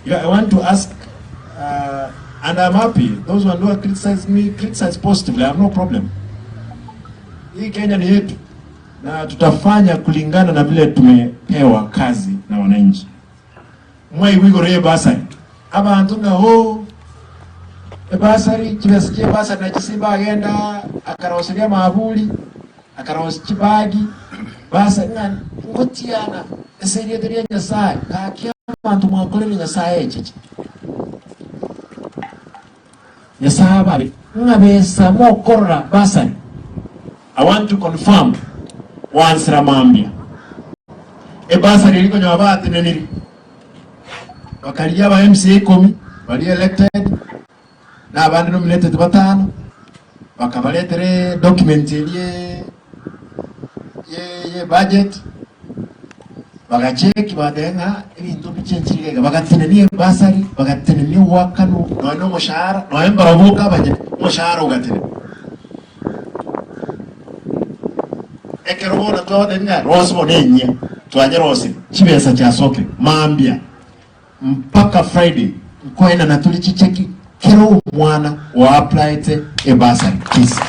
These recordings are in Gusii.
Iga I want to ask uh, and I'm happy those one who are criticize me criticize positively I have no problem. Hii Kenya ni yetu na tutafanya kulingana na vile tumepewa kazi na wananchi. Mwaigwa igoro y'ebasari abanto ng'a oh ebasari chibesa chia ebasari nachi Simba agenda akaroseria amaburi akarosia chibagi basa ng'a ngotiana ase erieta ria Nyasaye gaki abanto mwakorire Nyasaye echeche. Nyasaye ababe ng'a besa mokorora basari. I want to confirm gwansera mambia ebasari eri konya bateneniri bakarigia aba MCA ikomi baria elected na abande nominated batano bakabaretera edocument eria ye ye budget Bagacheki bagateba ng'a ebinto mbichenchire iga iga, bagatenenia ebasari, bagatenenia ogoakanwa, nonya na omoshahara, nonya mbarabwo boka abanyene, omoshahara ogatenena. Ekero bono twabatebia ng'a rosi bono enyia, twanyerosirie, chibesa chiasokire, mambia mpaka Friday nkoenana tore chicheki kera omwana oapplyete ebasari Kisii.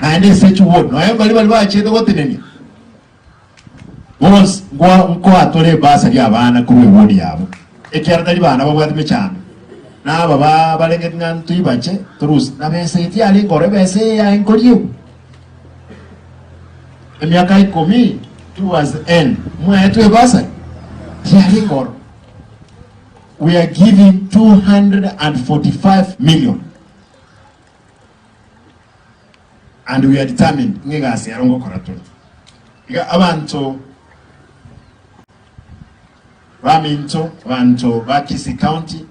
Naende ase chiward nonya mbaria baria bachiete gotenenia bonsi nkoa nkoa tore ebasari abana korwa eward yabo ekiagera tari bana babwate mechando na aba ba barengeti ng'a ntoibache torusie na besa eye tiyarenge oro ebesa eye yaye nkoriegwa Emiaka ikomi towards the end mwaetwe ebasari tiyarenge oro. We are giving 245 million and we are determined ng'a egasi ero ngokora tore. Iga abanto baminto, abanto ba Kisii County,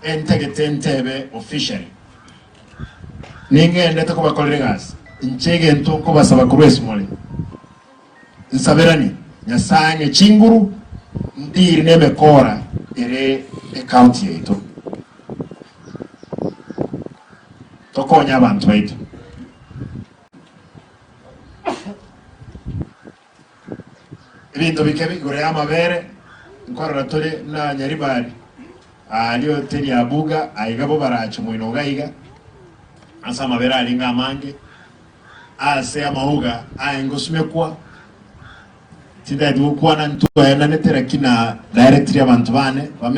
entagete ntebe officially Ningendete kobakorera egasi, inche egento nkobasaba korwa esimore, nsaberanie Nyasae ang'e chinguru, ndiri nemekora ere ecounty yaito. Tokonye abanto baito. Ebinto bike igoro y'amabere nkorora tore buna Nyaribari aaria hoteli ya Abuga aiga bo barache moino iga iga ase amabere arenge amange ase amauga aye ngosumekwa tintageti gokwana ntwaenanete lakini na directiri abanto bane bame.